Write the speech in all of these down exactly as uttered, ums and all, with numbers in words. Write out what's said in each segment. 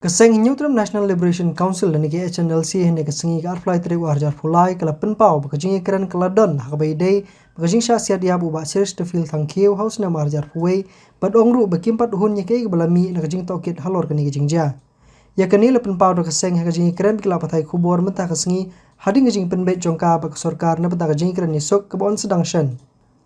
Ka seng Hynñiewtrep National Liberation Council lane ka H N L C hynne ka sngi ka arphew lai tarik u ar hajar arphew lai ka la pynpaw ba ka jingïakren ka la don ha kaba ïadei bad ka jingshah siat ïap u Bah Chesterfield Thangkhiew ha u snem ar hajar arphew wei bad ong ruh ba kim pat hun ïa kaei kaba la mih na ka jingtohkit halor kane ka jingjia. Ïa kane la pynpaw da ka seng ha ka jingïakren bad ki lad pathai khubor mynta ka sngi hadien ka jingpynbeit jong ka bad ka sorkar na bynta ka jingïakren ïasuk kaba yn sdang shen.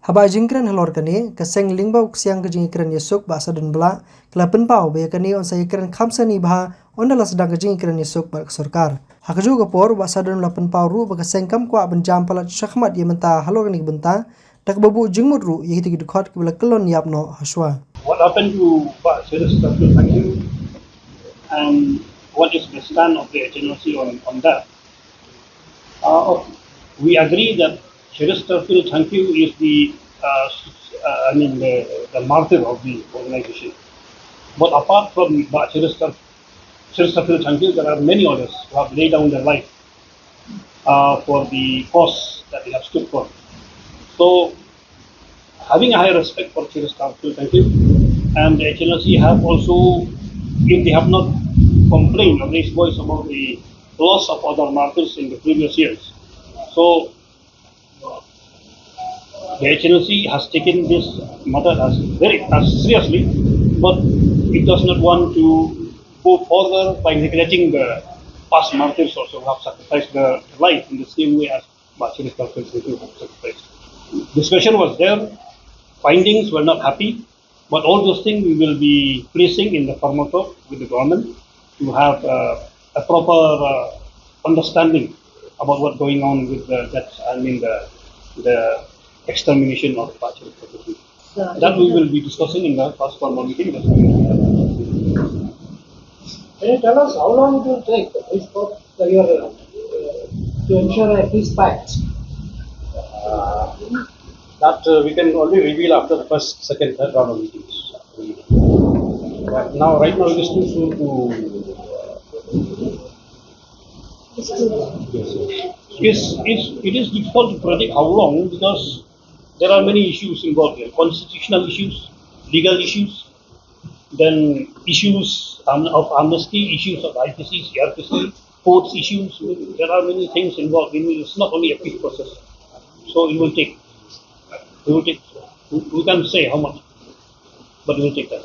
Haba ai jingkren halor kane, ka seng lyngba u ksiang ka jingïakren ïasuk Bah Sadun Blah ka la pynpaw ba ïa kane yn sa ïakren kham sani bha ynda la sdang ka jingïakren ïasuk bad ka sorkar. Ha kajuh ka por Bah Sadun la pynpaw ruh ba ka seng kam kwah ban jam palat shakhmat ïa mynta halor kane ka bynta, da kaba buh jingmut ruh ïa kita ki dkhot kiba la kyllon ïap noh hashwa. What happened to Bah Chesterfield Thangkhiew and what is the stand of the H N L C on, on that? Uh, okay. We agree that Chesterfield Thangkhiew is the, uh, s- uh, I mean, the, the martyr of the organization. But apart from Bah Chester, Chesterfield Thangkhiew, there are many others who have laid down their life uh, for the cause that they have stood for. So, having a high respect for Chesterfield Thangkhiew, and the H N L C have also, if they have not complained or raised voice about the loss of other martyrs in the previous years. So, the H N L C has taken this matter as very as seriously, but it does not want to go further by neglecting the past martyrs also who have sacrificed their life in the same way as Bah Chesterfield Thangkhiew have sacrificed. Discussion was there, findings were not happy, but all those things we will be placing in the formal talk with the government to have uh, a proper uh, understanding about what's going on with the, that, I mean, the, the extermination of Bah Chesterfield. That we will be discussing in the first formal meeting. That we will be having. Can you tell us how long it will take this for your, uh, to ensure a peace pact? Uh, that uh, we can only reveal after the first, second, third round of meetings. But now, right now, it is too soon to. Yes, yes. It's, it's, it is difficult to predict how long because there are many issues involved here, constitutional issues, legal issues, then issues um, of amnesty, issues of I P C, C R P C, courts issues. There are many things involved. It's not only a peace process. So it will take. It will take. We we can't say how much, but it will take time.